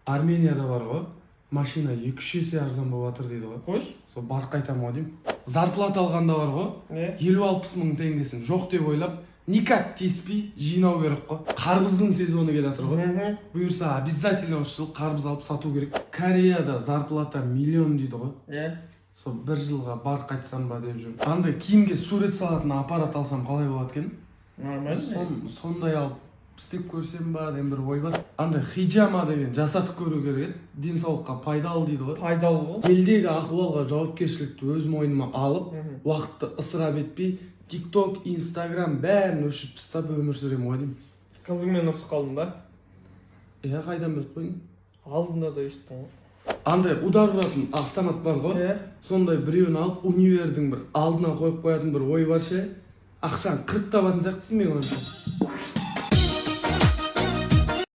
Арменияда бар ғой, машина 2-3 есе арзан болып жатыр дейді ғой. Қойшы. Сол барып қайтамын ғой деймін. Зарплата алғанда бар ғой, Не? 50-60 мың теңгесін жоқ деп ойлап, никак тиіспей жинау керек қой. Қарбыздың сезоны келе жатыр ғой. Бұйырса, обязательно осы жылы қарбыз алып сату керек. Кореяда зарплата миллион дейді ғой. Сол бір жылға барып қайтсам ба деп жүрмін. Андай киімге сурет салатын аппарат алсам, қалай болады екен? Нормально. Сондай алып істеп көрсем ба деген бір ой бар. Андай хиджама деген жасатып көру керек еді, денсаулыққа пайдалы дейді ғой. Пайдалы ғой. Елдегі ахуалға жауапкершілікті өз мойныма алып, уақытты ысырап етпей, Тик Ток, Инстаграм, бәрін өшіріп тастап, өмір сүремін ғой деймін. Қызыңмен ұрысып қалдың ба? Иә, қайдан біліп қойдың? Алдында да өйстің ғой. Андай удар ұратын автомат бар ғой, сондай біреуін алып, универдің бір алдына қойып қоятын бір ой бар ше. Ақшаны қырып табатын сияқтысың, менің ойымша.